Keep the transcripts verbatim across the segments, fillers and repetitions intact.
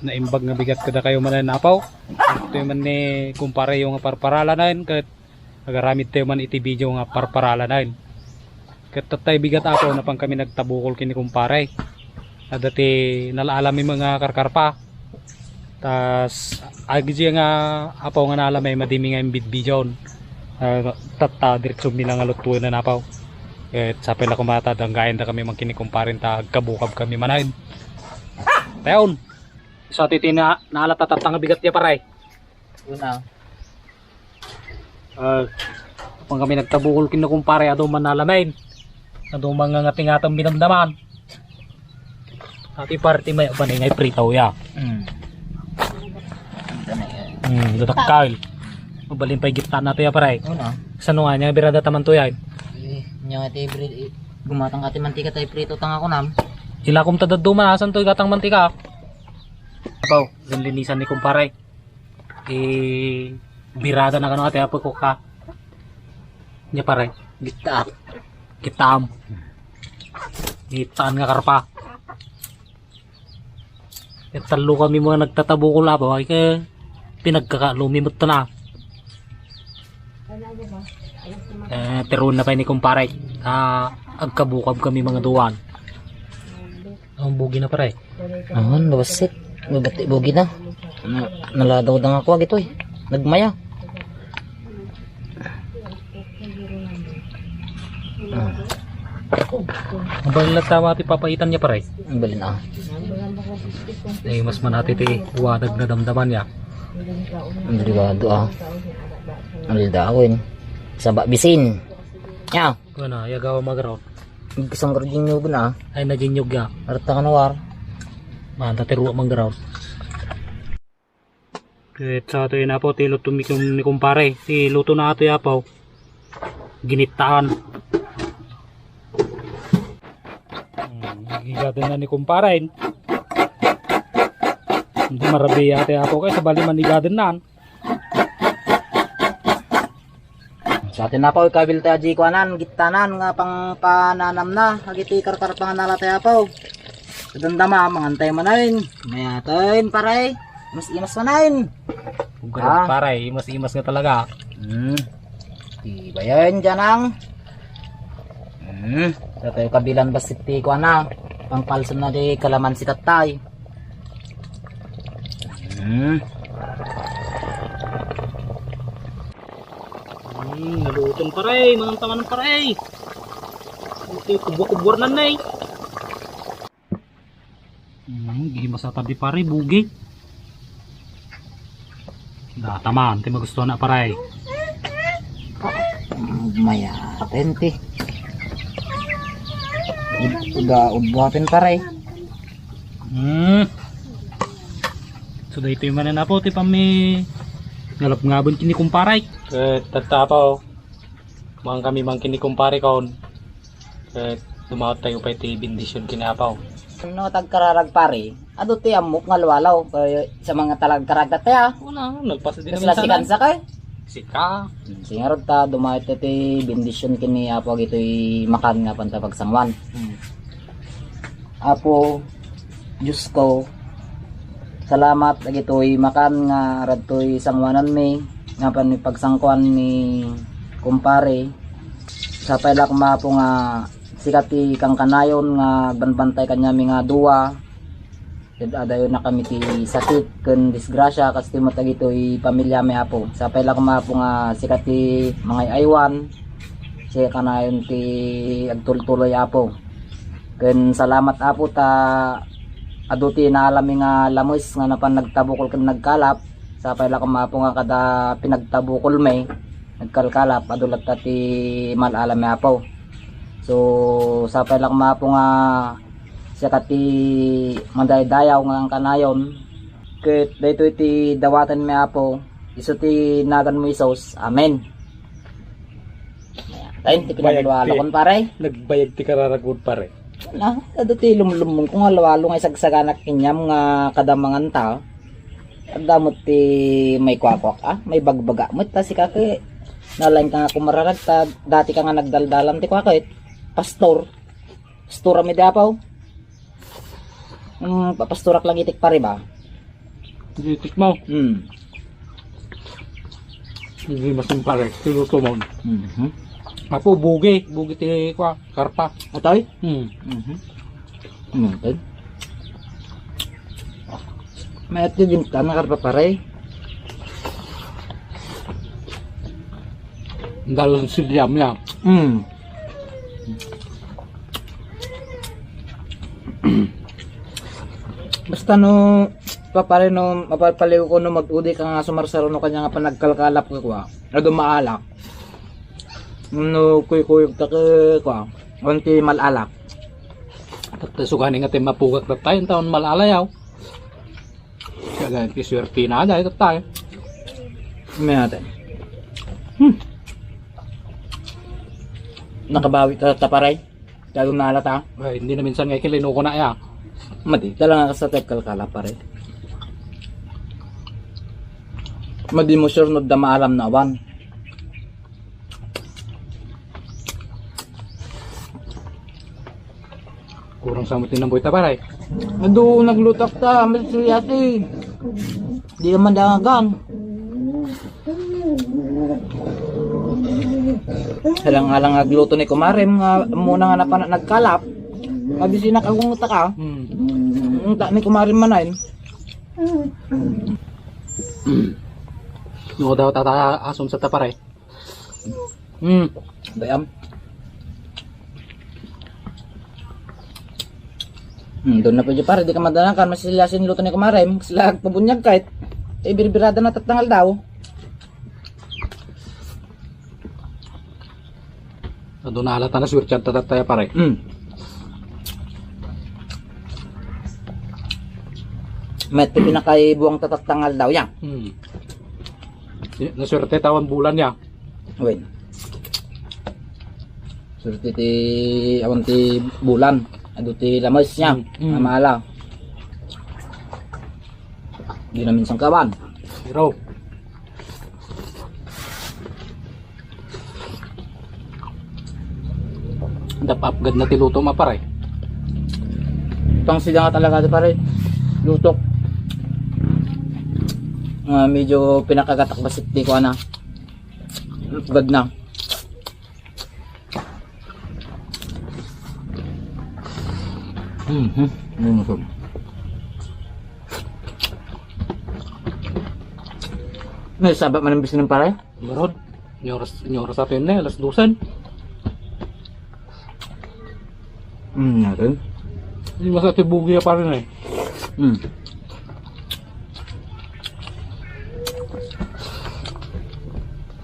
Naimbag nga bigat kadakayo manen, Apo. Itoy man ni kumpare yo nga parparalanen, ket agaramid tayo man iti video nga parparalanen. Ket tattay bigat, Apo, napan kami nagtabukol ken ni kumpare. Adda ti nalaalam mi nga karkarpa. Tas, agidiay nga, Apo, nga naalam mi, madimi nga imbidbidion. Ah, tatta, diretso mi lang nga lutuen, Apo. Ket sapay la koma ta danggayen da kami man ken ni kumparen ta agkabukab kami manen. Tayon. So, iti na, naalata tatta nga bigat ya, pare. Una. Ah, napan kami nagtabukol ken ni kumpare, adu man nalamen. Adu man nga ngatingatam binamdaman. Ati parte may apa ni ngay prito ya. Hmm. Hmm, dadakkel. Mabalin pay gittaan nato ya, pare. Una. Sano nga niya, birada taman to ya. Eh, niya nga ti bri-, eh, gumatang ka ti mantika tayo prito tanga kunam. Ilakom ta daduma, asan to igatang mantika? Apo, linlinisan ni kumpare. Eh, birada na kano ate apo ko ka. Nya pare, gittaak. Gittaam. Gittaan nga karpa. Ket tallo kami mga nagtatabukol, Apo, ay ke pinagkakaalumi met na. Eh, pero na pa ni kumpare. Ah, agkabukab kami mga duwan. Ang bugi na, pare. Awan, babasit. Mabati, bugi na. Na, naladaw da nga ako, agito eh. Nagmaya. Ah. Ang balin na tama ti papaitan niya, pare. Ang balin, ah. Eh, mas manati ti wadag na damdaman niya. Ang delikado, ah. Ang lildawen. Saba, bisin. Ya. Ano, yagawa magraw. Isang gardinyo na. Ay, naginyog ya. Arta ka nawar. Man, tatiruwa man graw. Ket sa ato yun, Apo, ti luto mi kum-, ni kumpare. Ti luto na ato, Apo. Ginittaan. Hmm, gigaden na ni kumpare. Hindi marabi ate, Apo, kay sabali man igaden nan. Sa atin, Apo, ikabil tayo di kuanan, gittanan nga pangpananam na, agiti karkarpa nga nala tayo, Apo. Kadandama, mangantay manen. Mayaten, pare. Mas imas manen. Ugarit, ah, pare, imas-imas nga talaga. Hmm. Di ba yan, Janang? Hmm. Sa tayo kabilan basit ti kuana. Pangpalsem na di kalamansi tattay. Hmm. Hmm, naluton, pare. Manang tamanan, pare. Ito, kubwa-kubwa na, nay. Hmm, di masata di, pare, bugi. Dataman, ti magusto na, pare. Maya, pente. Uda, udbuaten, pare. Hmm. So, daytoy manen, Apo, ti pami ngalap-ngaben kini kumpare. Eh, tatta, Apo. Maan kami man kini kumpare kon. Eh, dumawat tayo pa iti bendisyon kini Apo. No, tagkararag, pare, adu ti ammok nga luwalaw. Eh, sa mga talagkarag dati, ah. Una, nagpasa din namin sana. Sika. Singarod ta, dumawat iti bendisyon kini Apo, agitoy makan nga panta pagsanguan. Hmm. Apo, Diyos ko, salamat dagitoy makan nga radtoy sanguananmi, nga panipagsangkuan ni kumpare. Sapay la koma, Apo, nga sika ti kankanayon nga agbanbantay kaniami nga dua. Ket adayo na kami ti sakit ken disgrasya, kas ti met dagitoy pamiliami, Apo. Sapay la koma, Apo, nga sika ti mangay-aywan, sika kanayon ti agtultuloy, Apo. Ken salamat, Apo, ta adu ti naalami nga lames nga napan nagtabukol ken nagkalap. Sapay la koma, Apo, nga kada pinagtabukolmi, nagkalkalap, adu latta ti mal-alami, Apo. So, sapay la koma, Apo, nga sika ti madaydayaw nga kanayon. Ket daytoy ti dawatenmi, Apo, isu ti naganmo, Jesus. Amen. Tayo, ti pinaglualakon, pare. Nagbayag ti kararagod, pare. Na, adu ti lumlumon ko nga lualo nga isagsaganak inyam nga kada manganta. Adda met ti may kuakuak, ah, may bagbaga met ta sika ket nalaing ka nga kumararag ta dati ka nga nagdaldalan ti kuaket. Pastor. Pastor ami di Apo. Hmm, papastorak lang itik pare ba? Ditik mo. Hmm. Hindi masin pare. Siluto mo. Mhm. Apo, bugi. Bugi ti kwa, karpa. Atay? Hmm. Mhm. Ano, atay? May ati din ta, nakarpa pare. Dahil siliam niya. Hmm. Basta no, papare no, mapapaliw ko no mag-udi ka nga sumarsaro no kanya nga panagkalkalap ka kwa. Adu maalak. No kuy-kuyog ta ke kwa. Awan ti mal-alak. Tapos sugani nga ti mapugak na tayo, taon mal-alayaw. Kaya ganyan, ti swerte na, dahil tayo. May natin. Hmm. Nakabawi ta, ta pare. Kaya nalata. Ay, hindi na minsan nga ikilinuko na ya. Madi, talaga ka sa tepkal kala pare. Madi mo sure no da maalam na awan. Kurang sa mo tinamboy ta, pare. Adu, naglutak ta, may suyasi. Di naman dangagan. Alang-alang agluto ni kumarem nga muna nga napan nagkalap. Nga di sinakagungta ka. Hmm. Ang ta ni kumarem manain. No daw tata asom sa ta, pare. Hmm. Bayam. Hmm, doon na pwede pare, di ka madanakan, masila sin luto ni kumarem, sila agpabunyag kahit ibirbirada na tatangal daw. Adu na alata na swerte ang tatataya pare. Hmm. Met ti pinakaibuang tatattangal daw ya. Hmm. Naswerte tawan bulan ya. Wen. Swerte ti awan ti bulan. Adu ti lames niya. Mm, mm. Mamala. Di na minsan kawan. Pero dapapgad na ti luto ma, pare. Pang sida nga talaga ti pare. Lutok. Nga medyo pinakagatak basit ti kuana. Gad na. Mhm. Ano, saba man ang bisnan pare? Marod. Inyoras, inyoras atin na, alas dosen. Hmm, natin. Hindi masakit yung bugi pa rin eh. Hmm.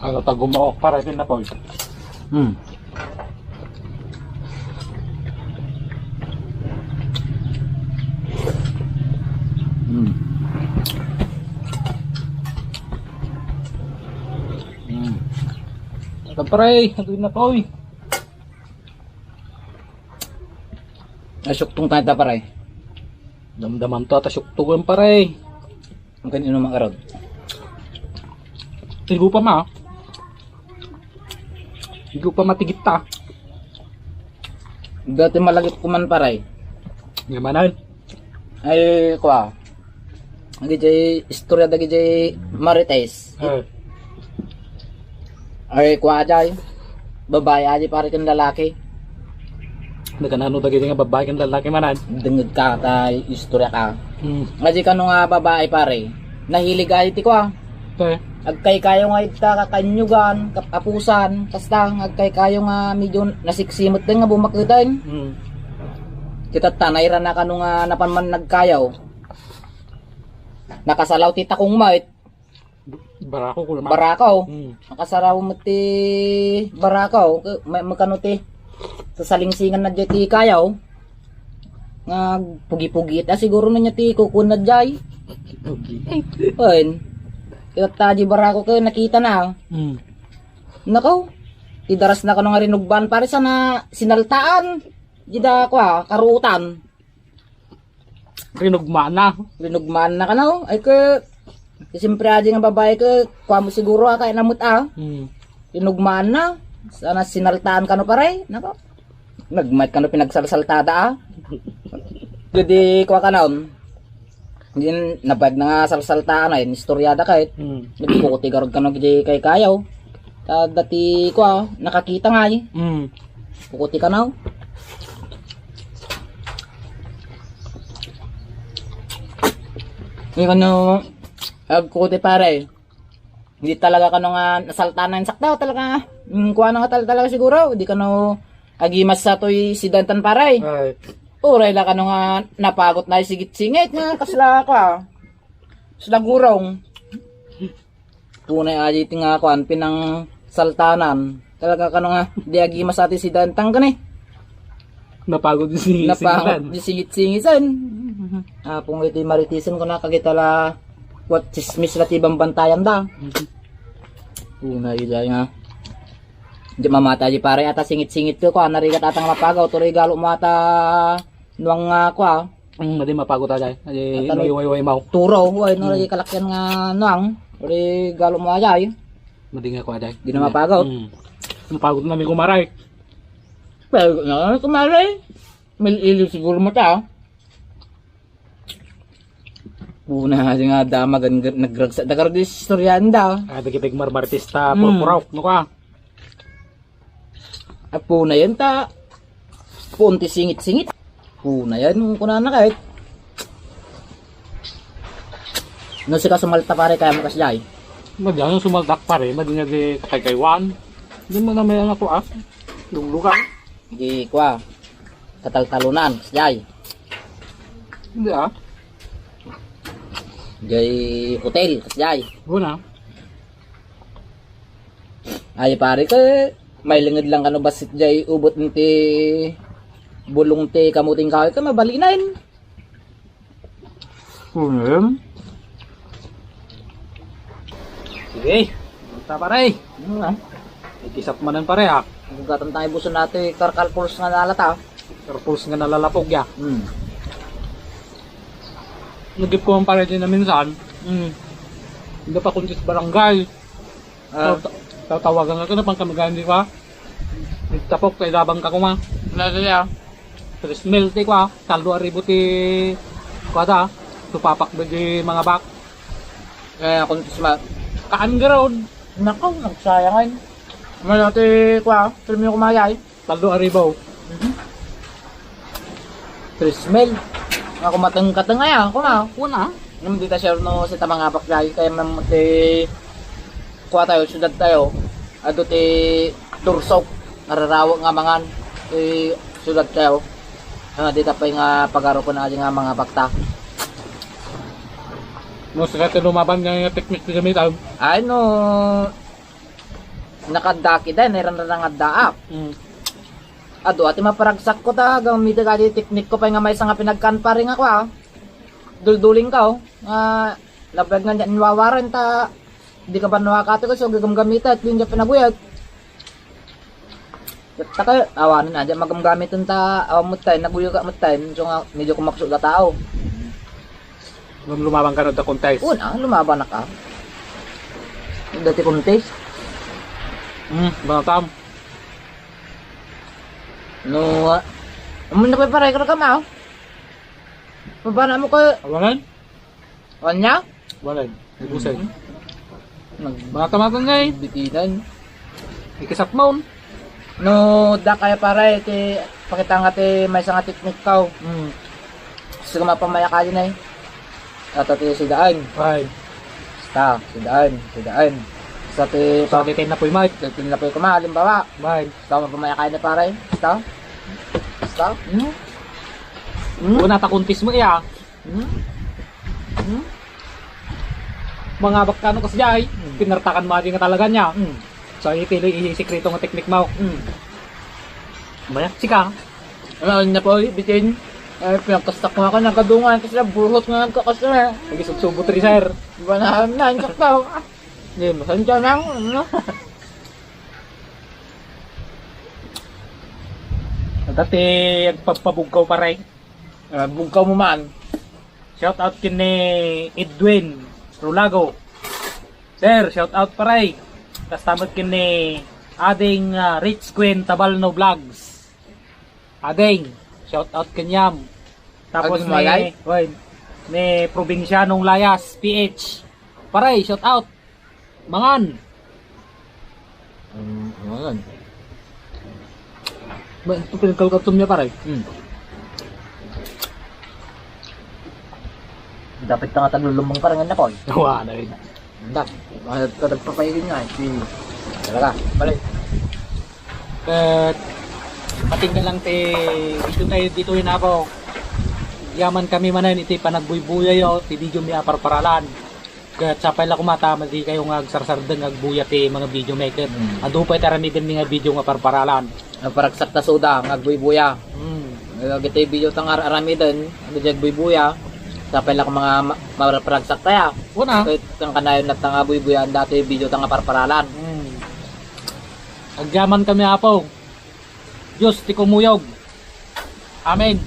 Ano, tagumaok para din na, Paul. Hmm. Hmm. Hmm. Ito, pare, ito na, Paul. Ay, suktong tayo ta, pare. Damdaman to, ata suktong, pare. Ang kanino makarod? Tigo pa ma. Tigo pa matigit ta. Dati malagip ko man, pare. Nga manan? Ay, kwa. Dagiti istorya dagiti Marites. Eh. Ay, kua jay. Babae aja pare ken lalaki. Nagkanano dagiti nga babae ken lalaki manan? Dengngeg ka ta istorya ka. Hmm. Aja kano nga babae pare. Nahilig aja ti kua. Eh. Agkaykayo nga ita kakaanyugan, kapapusan, kasta nga agkaykayo nga medyo nasiksi met nga bumaketen. Hmm. Kita ta, nairana kano nga napan man nagkayaw. Nakasalaw ti takong met. Barako ko naman. Barako. Hmm. Nakasalaw met ti barako. Ke-, may, magkano ti sasalingsingan na jay ti kayaw. Nga pugi-pugi. Ah, siguro na niya ti kukun na jay. Pugi. Ayun. Kita ta jay barako ke nakita na. Hmm. Nakaw. Ti daras na kano nga rinugban. Pare sana sinaltaan. Jida kwa, karutan. Rinugmana. Rinugmaan na kano. Ay ke, ti siyempre aja nga babae ke, kua mo siguro a, kaya namut a. Hmm. Rinugmaan na. Sana sinaltaan kano pare. Nako. Nagmayat kano pinagsalsaltada a. Gudi kua kanon. Din nabayag na nga salsaltaan ay, istorya da kay. Hmm. Nagpukuti garud kano di kay kayaw. Ta dati ko, ah, nakakita nga ay. Hmm. Pukuti kano. Hindi kano, agkuti pare. Hindi talaga kano nga nasalta na insakto talaga. Mm, kuha na nga tal-, talaga siguro. Di kano agimas sa toy sidantan pare. Ay. Uray la kano nga napagot na sigit-singit nga kasla ka. Kasla gurong. Punay aja iti nga kuan pinang saltanan. Talaga kano nga di agimas sa toy sidantan kani. Napagot di singit-singitan. Napagot di singit-singitan. Apong iti maritisan ko na kagitala. What chismis la ti bambantayan da. Una, ida nga. Di mamata di pare ata singit-singit ko, kuan, narigat atang mapagaw, turo igalo mo ata nuang nga, kuan. Mm, di mapagot ajay. Ajay, ata no, way, way, way, maw. Turo, way, no, mm, lagi kalakyan nga nuang. Turo igalo mo ajay. Madi nga ko ajay. Di na mapagot. Mm. Mapagot na mi kumaray. Pero na, kumaray. Mil-ili siguro mo ta. Una nga dama gan nagragsa. Dagar di istoryan da. Ah, dagiti marmartis ta, mm, purpuraw, no ka? Apo na yan ta. Punti singit-singit. Apo na yan, kunana kahit. No, sika sumalta pare, kaya mo kasjay. Madi, ano sumaltak pare? Madi nga di kakaykaywan. Di mo na may anak ko, ah. Luglugan. Di, kwa. Kataltalunan, kasjay. Hindi, ah. Jay hotel, kasjay. Una. Ay, pare, ka, may lingid lang kano basit jay ubot ti bulong ti kamuting kahoy ka, mabalinen. Ano yan? Sige. Punta, pare. Ano nga? Ikisap manen, pare, ha? Bugatan tayo buso natin, karkal pulos nga nalata. Karkal pulos nga nalalapog, ya. Hmm. Nagip ko ang pare din na minsan. Hmm. Hindi pa kuntis barangay. Ah. Taw-, taw-, tawagan ka na pang kami ganyan, di ba? Nagtapok, kay labang ka kuma. Wala na niya. Tres mil ti kwa, taldo aribo ti kwa da. Tupapak ba di mga bak? Eh, kung sma-, kaan garod. Nakaw, nagsayangan. Ano ti kwa, tres mil kumayay. Taldo aribo. Mhm. Tres mil. Ako mateng-kateng aya, ako na. Ako na. Nung di ta sure no, sa tamang apak lagi kaya mam-, ti, kuha tayo, syudad tayo. Ado ti Tursok, nararawak nga mangan. Ti syudad tayo. Ah, di ta pay nga pagarupan adi nga mga bakta. No, sa kati lumaban nga, nga teknik ti gamitan. Ay, no, nakadaki din, iran-rangaddaak. Mm. Adu, ati maparagsak ko ta, gamit ka di teknik ko pa nga may nga pinagkanparing ako, ah. Dulduling ka, oh. Ah, labag nga dyan, wawaran ta, di ka ba nawakati ko, so gagamgamita, at yun dyan pinaguyag. Taka, awanan na, dyan magamgamit ta, awan mo tayo, naguyag ka mo tayo, so nga, medyo kumapso ka tao. Lum-, lumaban ka na da contest? Oo na, lumaban na ka. Dati contest? Hmm, banatam. No, ah, amun na pa pareho ka, mao? Pabana mo ko. Awanan? Awan niya? Awanan. Nagusay. Hmm. Nag-, banatamatan nga eh. Bitinan. Ikisap mo. No, da kaya pare, ti, pakita nga ti, may nga teknik ka. Hmm. Gusto ko mapamayakali na eh. Ato ti sidaan. Ay. Basta, sidaan, sidaan. Basta ti, so, pa-, ti tinapoy, Mike. Ti tinapoy ko, ma, halimbawa. Bye. Basta mapamayakali na pare. Basta. Basta. Hmm? Hmm? Una, takuntis mo iya. Hmm? Hmm? Mga baktano kasi ay, hmm, pinartakan mo adi nga talaga niya. Hmm. So, iti, iti sikreto nga teknik mo. Hmm. Maya, sika. Ano, ano na po, eh, bitin? Eh, pinagkastak ko nga ka, nagkadungan, kasi na, buhot nga nagkakastak na. Nagisubsubot rin, sir. Iba na, na, insakto. Hindi, masensya na, ano? Dati, agpagpabugkaw pa rin. Ah, bugkaw mo man. Shout out ken ni Edwin Rulago. Sir, shout out pare. Kasta met ken ni Ading, ah, Rich Queen Tabalno Vlogs. Ading, shout out kaniam. Tapos Ading ni, Malay? Oy, Ni Probinsianong Layas, P H. Pare, shout out. Mangan. Um, ano yan? Ba, ito pinagkalkatom niya, pare. Hmm. Dapat ka nga taglulumang, pare, nga na, Paul. Wala na rin. Dapat. Mga kadagpapaigin nga, eh. Hmm. Talaga. Balik. Ket matinggal lang ti video tayo dito, inapo. Yaman kami manen iti panagbuybuyayo ti video mi a parparalan. Ket sapay la koma ta madi kayo nga agsarsardeng agbuya ti mga video maker. Hmm. Adu pay ti aramiden mi nga video nga parparalan. Agparagsak ta suda nga agbuybuya. Hmm. Agiti video ta nga ar-, aramiden, agdi agbuybuya. Sapay la koma nga ma-, maparagsak tayo. Una. Ket kanayon na ta nga buybuya, dati video ta nga parparalan. Hmm. Agyaman kami, Apo. Diyos ti kumuyog. Amen.